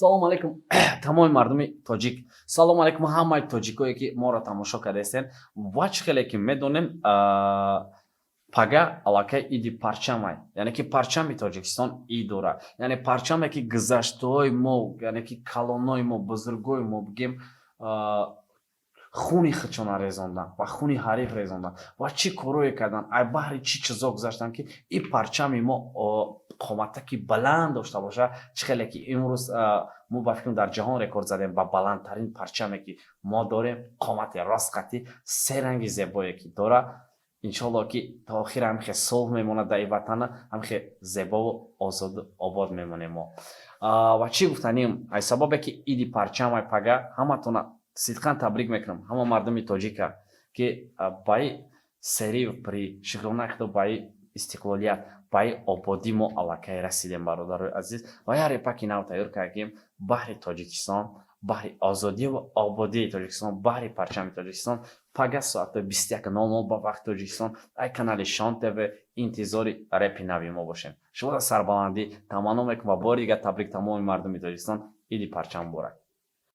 Салому алейкум, тамоми мардуми тоҷик, салому алейкум, ҳамаи тоҷикое, ки моро тамошо кардаистен. Ва чӣ хеле ки медонем, пага аллакай иди парчамай, яъне ки парчами Тоҷикистон ид дорад, яъне парчаме, ки гузаштаҳои мо, яъне ки калонои мо, бузургои мо, бигем, хуни худшона резондан ва хуни ҳариф резондан ва чӣ корое кардан, ай баҳри чӣ чизо гузаштан, ки ин парчами мо қоматаки баланд дошта боша. Чӣ хеле ки имрӯз мо, ба фикрам, дар ҷаҳон рекорд задем ба баландтарин парчаме, ки мо дорем, қомати ростқатӣ, се ранги зебое ки дора. Иншоалло, ки то охир ҳамихе сулҳ мемонад дар ин ватана, ҳамихе зебову озоду обод мемонем мо. Ва чӣ гуфтанем, ай сабабе ки иди парчамай пага, ҳаматона сидқан табрик мекунам, ҳама мардуми тоҷика, ки ба и серив при шукронаи Худо ба и истиқлолият, ба и ободӣ мо аллакай расидем. Бародарои азиз, ва як репаки нав тайёр кардем баҳри Тоҷикистон, баҳри озодӣ ва ободии Тоҷикистон, баҳри парчами Тоҷикистон. Пага соати 21:00 ба вақти Тоҷикистон ай канали Шон ТВ интизори репи нави мо бошем. Шуморо сарбаландӣ таманно мекунам ва бори дигар табрик, тамоми мардуми Тоҷикистон. Иди парчам муборак!